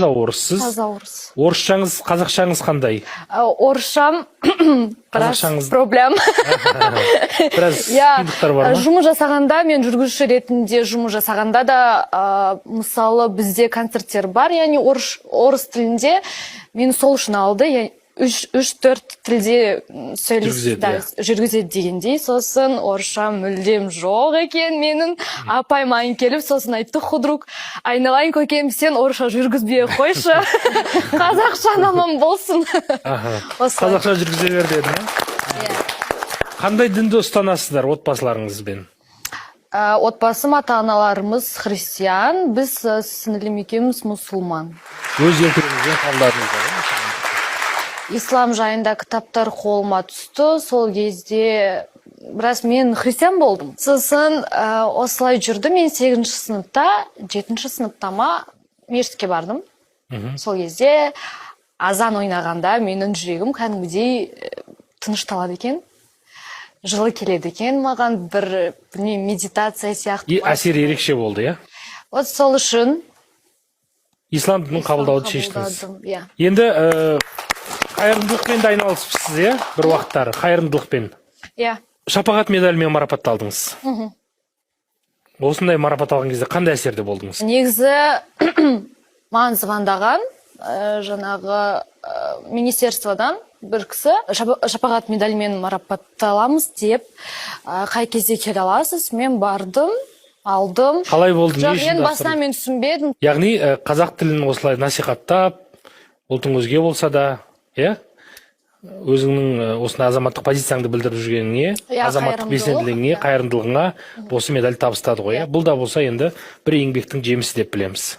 Орыссыз. Таза орыс. Орысшаңыз, қазақшаңыз қандай? Орысшам біраз Қазақшаңыз- проблем. Біраз Иә, қиындықтар бар ма? Жұмыс жасағанда, мен жүргізуші ретінде жұмыс жасағанда да, мысалы, бізде концерттер бар, яғни орыс тілінде. Мені сол үшін алды, я үш төрт тілде сөйлес Жүргізеді, да, иә. жүргізеді дегендей. Сосын орысша мүлдем жоқ екен менің. Апай маған келіп, сосын айтты: «Худрук, айналайын көкем, сен орысша жүргізбей ақ қойшы, қазақша аман болсын». Осылай. Қазақша жүргізе бер деді ма? Иә. Қандай дінді ұстанасыздар отбасыларыңызбен? Отбасым, ата аналарымыз христиан, біз сіңілім екеуміз мұсылман. Өз еркіңізбен қабылдадыңыздар, иә? Ислам жайында кітаптар қолыма түсті, сол кезде біраз мен христиан болдым. Сосын осылай жүрді. Мен сегізінші сыныпта, жетінші сыныпта ма, мешітке бардым. Сол кезде азан ойнағанда менің жүрегім кәдімгідей тынышталады екен, жылы келеді екен маған, бір, білмеймін, медитация сияқты. И әсері ерекше болды, иә? Вот сол үшін Ислам дінін қабылдауды шештіңіз. Қабылдадым, иә. Енді қайырымдылықпен де айналысыпсыз, иә, бір уақыттары қайырымдылықпен. Иә. Шапағат медалімен марапатталдыңыз. Осындай марапат алған кезде қандай әсерде болдыңыз? Негізі маған звондаған жаңағы министерстводан бір кісі, шапағат медалімен марапатталамыз деп, қай кезде келе аласыз? Мен бардым, алдым. Қалай болды, не Жоқ, үшін мен басынан тапсырдың? мен түсінбедім. Яғни қазақ тілін осылай насихаттап, ұлтың өзге болса да, иә, өзіңнің осындай азаматтық позицияңды білдіріп жүргеніңе, Иә, азаматтық қайырымдылық, белсенділігіңе, иә. қайырымдылығыңа осы медаль табыстады ғой, иә. Бұл да болса енді бір еңбектің жемісі деп білеміз.